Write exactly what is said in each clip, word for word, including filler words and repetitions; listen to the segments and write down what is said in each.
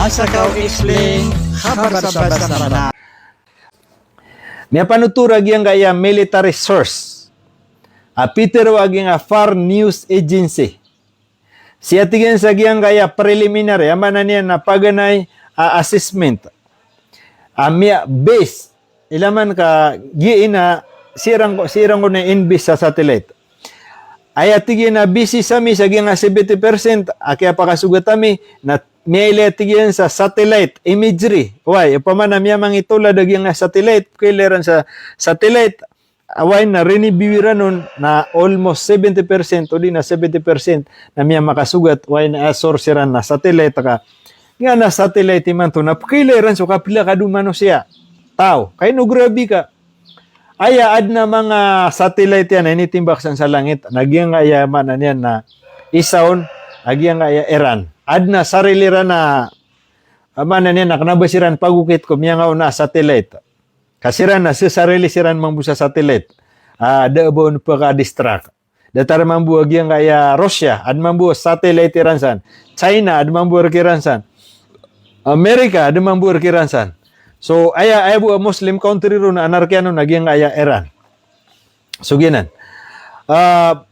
Asakaw Explain, khabar sa basa Mranaw. Miyapanothol a giyangkaya military source a pitharo a giyangkaya Far News Agency. Sii, tig iyan, sa giyangkaya preliminary, aya maana niyan na paganay a assessment a miya-base, ilay man ka giya ina siran ko, siran ko na inbase sa satellite. Aya, tig iyan, a base ami sa giyangkaya seventy percent a kiyapakasogat ami na miyailay, tig iyan, sa satellite imagery. Oway, opama na miyamangitolad a giyangkaya satellite, pkhailay ran sa satellite, oway, na rinibiwi ran on na almost seventy percent, odi na seventy percent na miyamakasogat, oway, na source iran na satellite ka. Giya na satellite imanto na pkhailay ran so kaplakad o manosiya, taw. Kaino grabe ka. Aya, adn a manga satellite iyan a initimbak san sa langit, na giyangkaya maana niyan na isa on a giyangkaya Iran. Adn a sarili ran a, a maana niyan na kna ba siran pagokit ko miyangaona a satellite. Ka siran na sesarili siran mambo sa satellite a da a ba on pkha-distract. Datar mambo a giyangkaya Russia, adn mambo a satellite iran san. China, adn mambo a rk iran san. America, adn mambo a rk iran san. So, aya, aya bo a Muslim country ron a anarkiyan on a giyangkaya Iran. So, giyanan. Ah,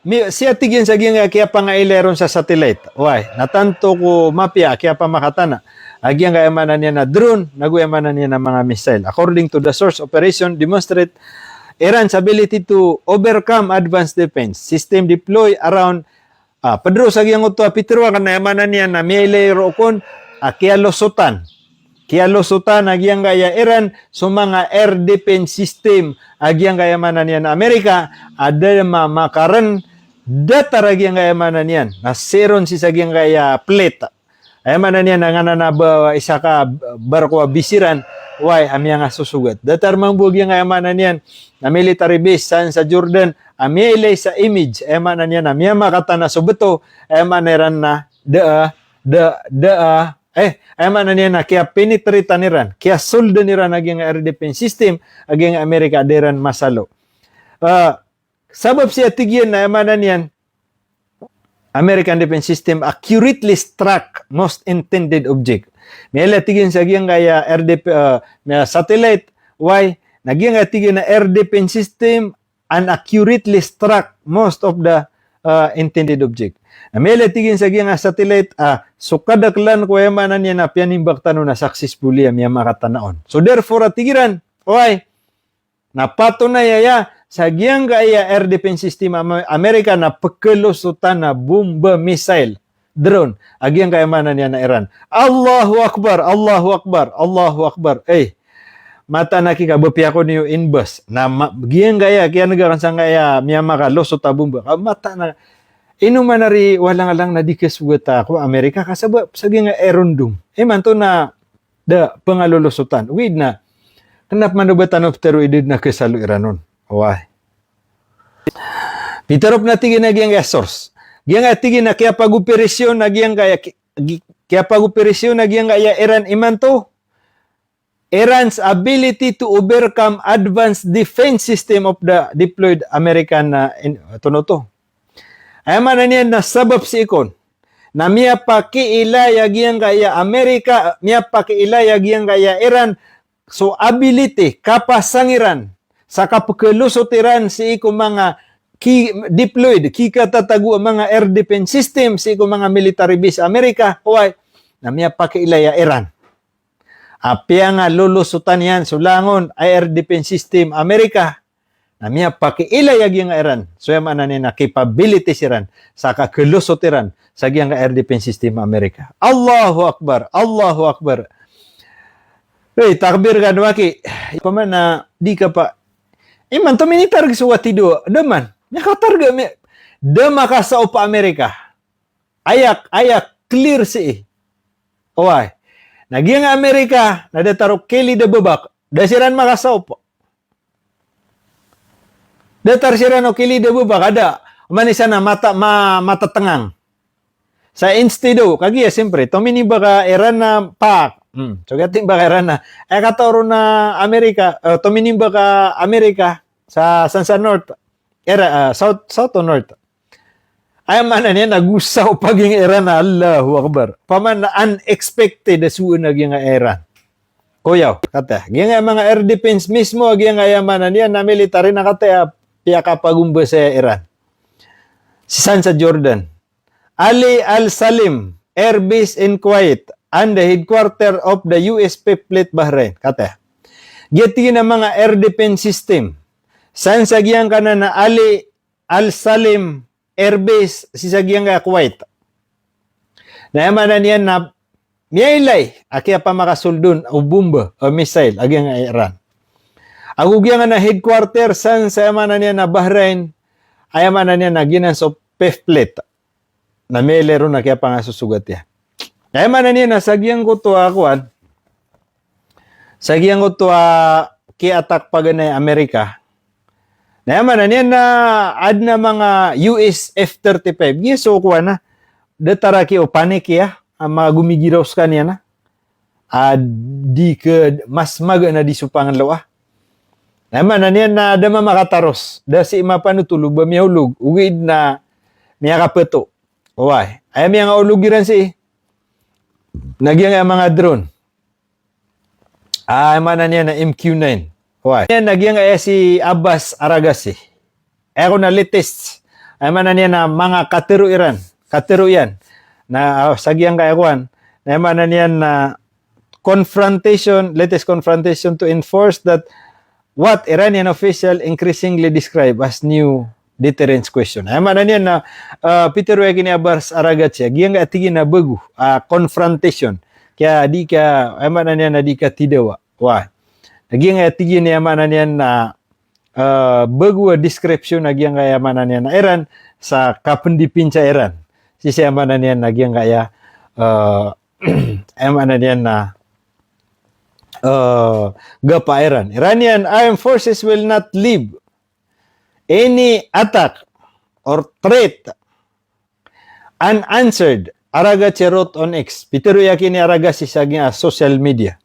mi-, sii, tig iyan, sa giyangkaya kiyapangailay ron sa satellite. Oway, na tanto ko mapiya a kiyapamakatana a giyangkaya maana niyan na drone, nago aya maana niyan na manga missile. According to the source, operation demonstrate Iran's ability to overcome advanced defense system deploy around, ah, pd roo sa giyangkoto a pitharo akn na aya maana niyan na miyailay roo kon a kiyalosotan. Kiyalosotan a giyangkaya Iran so manga air defense system a giyangkaya maana niyan na Amerika a da mamakarn datar a giyangkaya maana niyan na sii ron sii sa giyangkaya plate. Aya maana niyan na nganan a ba isa ka barko a base iran, oway, a miyangasosogat. Datar mambo a giyangkaya maana niyan na military base san sa Jordan a miyailay sa image, aya maana niyan na miyamakatana so bto, aya maana iran na da a, da, da a, eh, aya maana niyan na kiyapenetrate iran, kiyasoldan iran a giyangkaya air defense system a giyangkaya Amerika a da iran masalo. Ah, sabap sii, tig iyan, na aya maana niyan, American defense system accurately struck most intended object. Miyailay, tig iyan, sa giyangkaya air def-, ah, miya satellite, oway, na giyangkaya, tig iyan, na air defense system and accurately struck most of the, ah, intended object. Na miyailay, tig iyan, sa giyangkaya satellite, ah, so kadaklan ko, aya maana niyan na piyanimbak tano na successfully a miyamakatana on. So therefore, a tig iran, oway, na patonay aya sa giyangkaya air defense system a Am-, Amerika na pkhalosotan a bomba, missile, drone a giyangkaya maana niyan na Iran. Allahu Akbar, Allahu Akbar, Allahu Akbar. Eh, mataan a kikabpiya ko niyo inbas. Na ma-, giyangkaya, kiyanega akn sangkaya miyamakalosot a bomba. Ka mataan a, ino man ari walang-alang na di kasogat ko Amerika, ka sabap sa giyangkaya Iron Dome. Eh, imanto na da pngalolosotan. Ogaid na, kna pman o ba tano ptharo i da dn a kasalo iran on. Oway. Pitharo pn a tig iyan a giyangkaya source. Giyangkaya, tig iyan, a kiyapag-operasyon a giyangkaya ki-, gi-, kiyapag-operasyon a giyangkaya Iran imanto. Iran's ability to overcome advanced defense system of the deployed American, ah, in-, ito no to. Aya maana niyan na sabap sii kon na miyapakiilay a giyangkaya Amerika, miyapakiilay a giyangkaya Iran, so ability, kapasang iran, sa kapkhalosot iran sii ko manga ki-, deployed, kikatatago a manga air defense system sii ko manga military base Amerika, oway, na miyapakiilay a Iran a piyangalolosotan iyan so langon a air defense system Amerika, na miyapakiilay a giyangkaya Iran. So aya maana niyan na capability siran sa kakhalosot iran sa giyangkaya air defense system Amerika. Allahu Akbar, Allahu Akbar. Hey, takbir ka dn aki. Opama na di ka pa-, imanto minitarget so watido, da man. Miyakatarget mi-, da makasaop a Amerika. Aya, aya clear sii. Oway. Na giyangkaya Amerika, na datar o kilid a babak, da siran makasaop. Datar siran o kilid a babak, a da. Oman isa na mata, ma-, matatengang. Sa instead o, kagiya siyempre, tominimbak a Iran na pak. Hmm, so giya timbak a Iran na. Aya katao ron a Amerika, eh, tominimbak a Amerika sa, san sa north. Ira-, ah, south, south o north? Aya maana niyan na gosaw pa giyangkaya Iran, Allahu Akbar. Paman na unexpected a soon a giyangkaya Iran. Koyaw, kata. Giyangkaya manga air defense mismo a giyangkaya maana niyan na military na kata a piyakapagombasa iyan Iran. San sa Jordan. Ali Al Salim Air Base in Kuwait and the headquarter of the U S Fifth Fleet Bahrain. Kata. Giya tig iyan a manga air defense system. San sa giyangkanan a Ali Al Salim Air Base sii sa giyangkaya Kuwait. Na aya maana niyan na miyailay a kiyapamakasold on o bomba, o missile, a giyangkaya Iran. Ago giyangkanan a headquarter san sa aya maana niyan na Bahrain, aya maana niyan na giyanan so Fifth Fleet. Na miyailay ron a kiyapangasosogat iyan. Aya maana niyan na sa giyangkoto a kowan, sa giyangkoto a ki-attack paganay Amerika. Na aya maana niyan na adn a manga U S F thirty-five. Giya so kowan a, datar a kiyo panic iyan a manga gomigiraw skaniyan a, a di ka mas magaan a di so pangnloa. Na aya maana niyan na da mamakataros, da sii mapanotol o ba miyaolog, ogaid na miyakapeto. Oway, aya miyangaolog iran sii na giyangkaya manga drone. Aya maana niyan na M Q nine. Oway. Aya na giyangkaya si Abbas Araghchi. Aya kon a latest. Aya maana niyan na manga katero iran. Katero iyan. Na, ah, sa giyangkaya kowan. Na aya maana niyan na confrontation, latest confrontation to enforce that what Iranian official increasingly describe as new deterrence question. Aya maana niyan na, ah, pitero iyan ki ni Abbas Araghchi, giyangkaya tig iyan a bago a confrontation. Kaya di ka, aya maana niyan na di ka tidawa. Wa. Na giyangkaya tig iyan a aya maana niyan na, ah, bago a description a giyangkaya maana niyan na Iran sa kapendipinsa Iran. Sii sa aya maana niyan na giyangkaya, ah, aya maana niyan na, ah, gapa Iran. Iranian armed forces will not leave any attack or threat unanswered, Araghchi wrote on X. Pitero iyan ki ni Araghchi sa giyangkaya social media.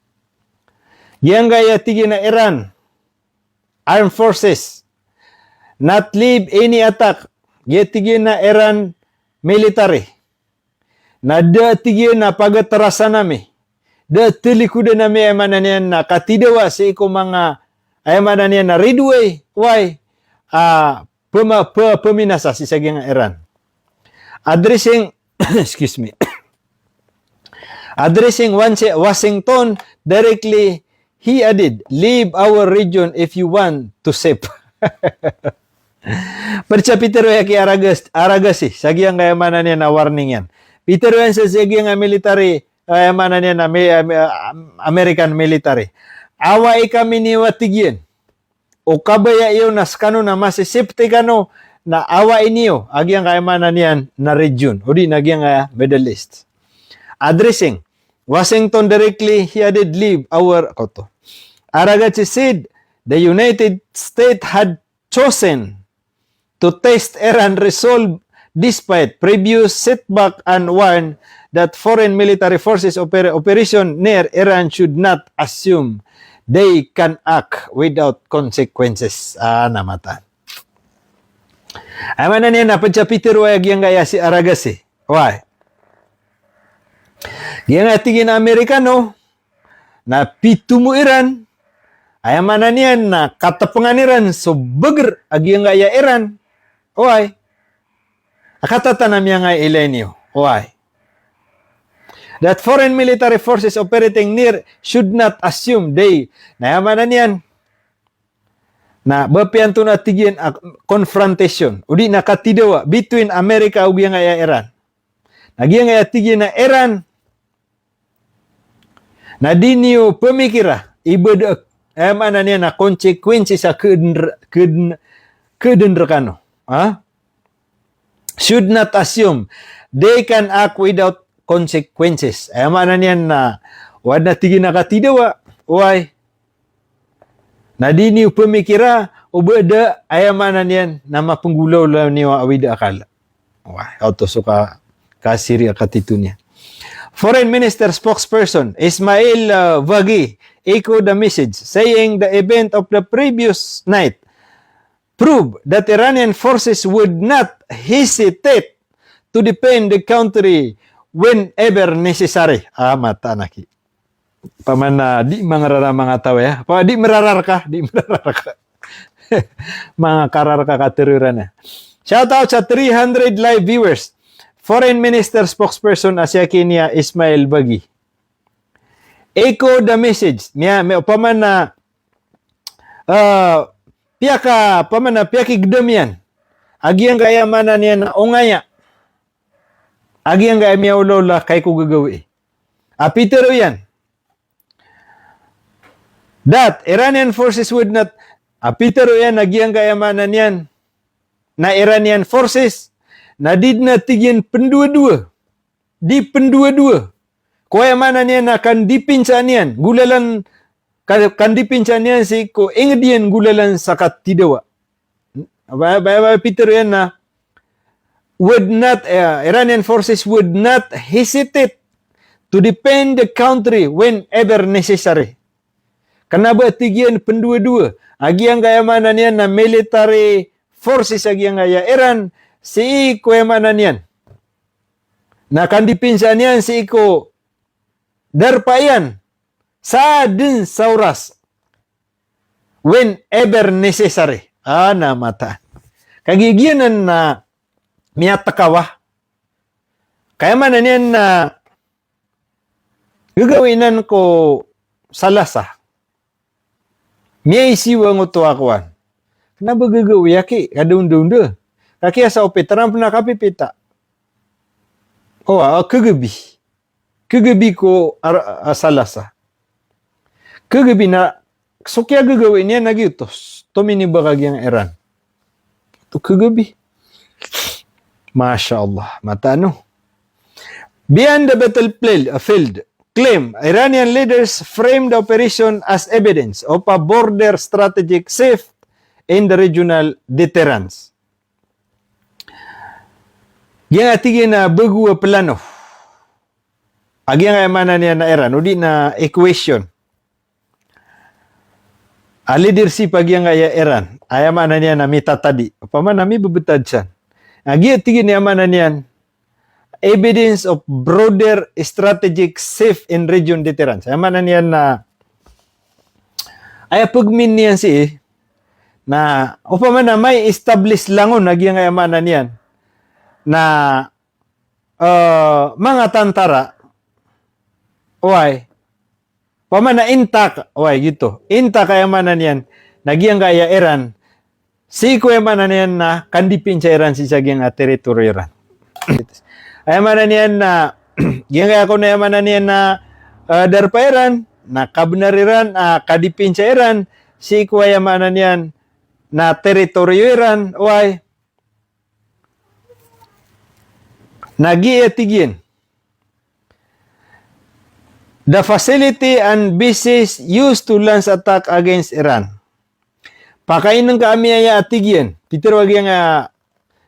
Giyangkaya tig iyan a Iran armed forces not leave any attack. Giya tig iyan a Iran military na da tig iyan a pagatarasan ami, da talikodan ami, aya maana niyan na katidawa sii ko manga, aya maana niyan na ridway, way, ah, pema-, pe-, peminasa sii sa giyangkaya Iran. Addressing, excuse me. Addressing Washing-, Washington directly, he added, "Leave our region if you want to safe." Ped sa pitero iyan ki Araghchi, Araghchi, sa giyangkaya maana niyan na warning iyan. Pitero iyan sa, sa giyangkaya military, eh, aya maana niyan na mi-, eh, mi-, eh, American military. Awai kami niyo a tig iyan. O kabaya iyo na skano na masi-safety kano na awai niyo a giyangkaya maana niyan na region. O di na giyangkaya Middle East. Addressing Washington directly, he added, "Leave our," koto. Araghchi said the United States had chosen to test Iran resolve despite previous setback and warned that foreign military forces oper-, operation near Iran should not assume they can act without consequences. Ah, na matan. Aya maana niyan na ped sa pitero iyan a giyangkaya si Araghchi. Wai. Giyangkaya tig iyan a Amerikano, na pitomo iran, aya maana niyan na katepengan iran so beger a giyangkaya Iran. Oway. A katatan a miyangaiilay niyo. Oway. That foreign military forces operating near should not assume they. Na aya maana niyan na ba piyanto na tig iyan a confrontation. O di na katidawa between Amerika o giyangkaya Iran. Na giyangkaya tig iyan a Iran na di niyo pemikira i ba da, aya maana niyan na consequences a keden, keden, keden rekano. Ha? Should not assume they can act without consequences. Aya maana niyan na, wad na tig iyan a katidawa, oway. Na di niyo pemikira o ba da, aya maana niyan na mapenggolawla niyo a awid a akal. Wah, oto so ka, kasiri a katito niyan. Foreign Minister spokesperson Ismail, uh, Baghi echoed the message, saying the event of the previous night prove that Iranian forces would not hesitate to defend the country whenever necessary. Ah, mataan aki. Opama na di mangarara manga taw, aya. Opama di marararka, di marararka. Manga kararka kateroran, aya. Shout out sa three hundred live viewers. Foreign Minister spokesperson Asia Kenya, Ismail Bagi. Echo the message. Miya, miya, opama na, ah, piyaka, opama na piyakigdam iyan a giyangkaya maana niyan na ongaya a giyangkaya miyaolaola kai ko gagawii. A pitero iyan that Iranian forces would not, a pitero iyan a giyangkaya maana niyan na Iranian forces na di dn a tig iyan pndowadowa, di pndowadowa ko aya maana niyan na kandipinsaan iyan golalan, ka-, kandipinsaan iyan sii ko ingd iyan golalan sa katidawa. Ba, ba, ba, pitero iyan na would not, eh, Iranian forces would not hesitate to defend the country whenever necessary. Kna ba tig iyan pndowadowa a giyangkaya maana niyan na military forces a giyangkaya Iran sii ko aya maana niyan na kandipinsaan iyan sii ko darpa iyan sa dn sa oras. Whenever necessary. Ah, na mataan. Kagiya giyanan na miyatkawa. Ka aya maana niyan na gagawii nan ko Salasa. Miyaisiwang oto a kowan. Kna ba gagawii aki, ka dawndawnda. Ka kiya sa opi Trump na kapipita. O, ah, kagabi. Kagabi ko ar-, ah, Salasa. Kagabi na, so kiyagagawii niyan na giyoto, tominiba ka giyangkaya Iran. Oto kagabi. Masha Allah, mataan o. Beyond the battlefield, uh, field, claim Iranian leaders frame the operation as evidence of a broader strategic shift in the regional deterrence. Giyangkaya tig iyan a bago a plano a giyangkaya maana niyan na Iran, odi na equation a leadership a giyangkaya Iran, aya maana niyan na mitatadi. Opama na mibebetad san. Na giya tig iyan aya maana niyan, evidence of broader strategic shift in region deterrence. Aya maana niyan na, aya pegmin iyan sii, na opama na mai-establish langon a giyangkaya maana niyan na, eh, manga tantara, oway, opama na intact, oway, giyoto. Intact aya maana niyan na giyangkaya Iran, sii ko aya maana niyan na kandipinsa Iran sii sa giyangkaya teritoryo Iran. Aya maana niyan na giyangkaya kon aya maana niyan na, eh, darpa Iran, na kabnar Iran, ah, kadipinsa Iran sii ko aya maana niyan na teritoryo Iran, oway. Na giya tig iyan, the facility and bases used to launch attack against Iran. Pakaineng ka ami aya a tig iyan, pitero a giyangkaya,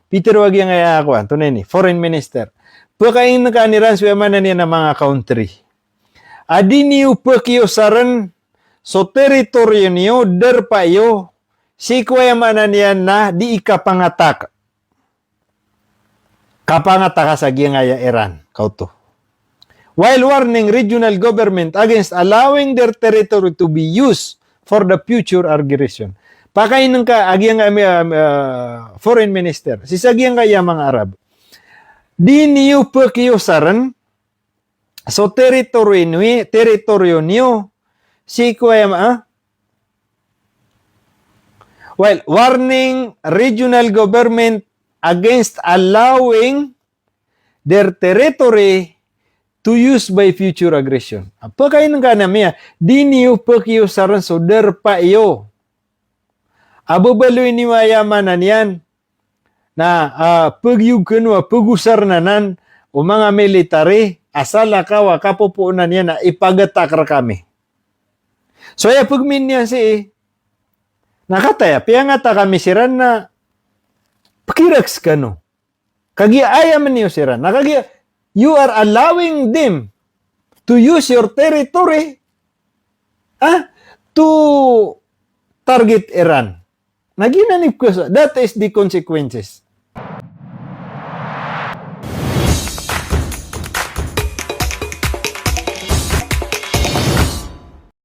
pitero a giyangkaya kowan, antonaa ini, foreign minister. Pakaineng ka an Iran so aya maana niyan na manga country a di niyo pekiyosaran so teritoryo niyo, darpa iyo, sii ko aya maana niyan na di ikapangatak. Kapangataka sa giyangkaya Iran, kaoto. While warning regional government against allowing their territory to be used for the future aggression. Pakaineng ka a giyangkaya, ah, ah, foreign minister sii sa giyangkaya manga Arab. Di niyo pekiyosaran so teritoryo niyo, teritoryo niyo, sii ko aya ma-, ah? Well, warning regional government against allowing their territory to use by future aggression. A pakaineng ka an ami aya, di niyo pekiyosaran so darpa iyo a babaloy niyo aya maana niyan na, ah, pegiyog kano a pegosarn anan o manga military a salakaw a kapopoonan iyan a ipagatak rkami. So aya pegmin iyan sii, na kataya piyangatak ami siran na pekiraks kano. Kagiya aya meniyo siran. Na kagiya you are allowing them to use your territory, ah, to target Iran. Na giyanan i pekiyosaran, that is the consequences.